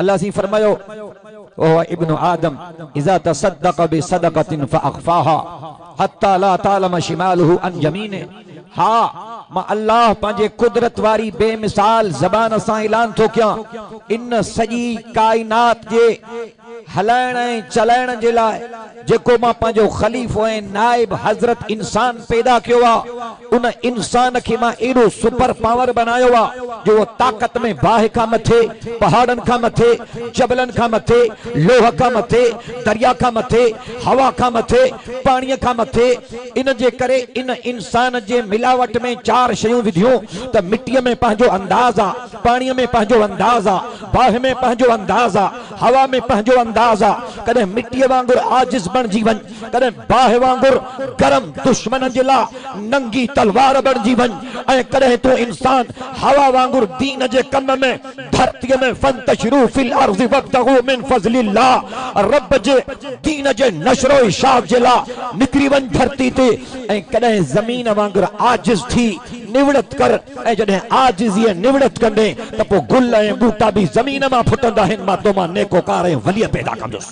الله سائين فرمايو، وهو ابن آدم اذا تصدق بصدقة فاخفاها حتي لا تعلم شماله عن يمينه ها مان الله پنهنجي قدرت واري بي مثال زبان سان اعلان ٿو ڪيان ان سڄي ڪائنات جي هلائڻ ۽ چلائڻ جي لاء جيڪو مان پنهنجو خليفو ۽ نائب حضرت انسان پيدا ڪيو آ، ان انسان کي مان ايڏو سپر پاور بڻايو آ جو اهو طاقت ۾ باهه کان مٿي، پهاڙن کان مٿي، جبلن کان مٿي، لوهه کان مٿي، دريا کان مٿي، هوا کان مٿي، پاڻيء کان مٿي، ان جي ڪري ان انسان جي ملاوٽ ۾ چار شيون وڌيون ته مٽيء ۾ پنهنجو انداز آ، پاڻيء ۾ پنهنجو انداز آ، باهه ۾ پنهنجو انداز آ، هوا ۾ پنهنجو انداز آ، ڪڏهن مٽيء وانگر عاجز بڻجي وڃ، ڪڏهن باهه وانگر گرم دشمنن جي لاء ننگي تلوار بڻجي وڃ ۽ ڪڏهن تون انسان هوا وانگر دين جي ڪم ۾ ڌرتيء ۾ فانتشروا في الارض وابتغوا من فضل الله رب جي دين جي نشر و اشاعت جي لاء نڪري وڃ ڌرتي تي ۽ ڪڏهن زمين وانگر عاجز ٿي نوڙت ڪر ۽ جڏهن عاجزي ۽ نوڙت ڪندين ته پوء گل ۽ ٻوٽا به زمين مان ڦٽندا آهن، مان تو مان نيڪوڪار ۽ ولي پيدا ڪندس.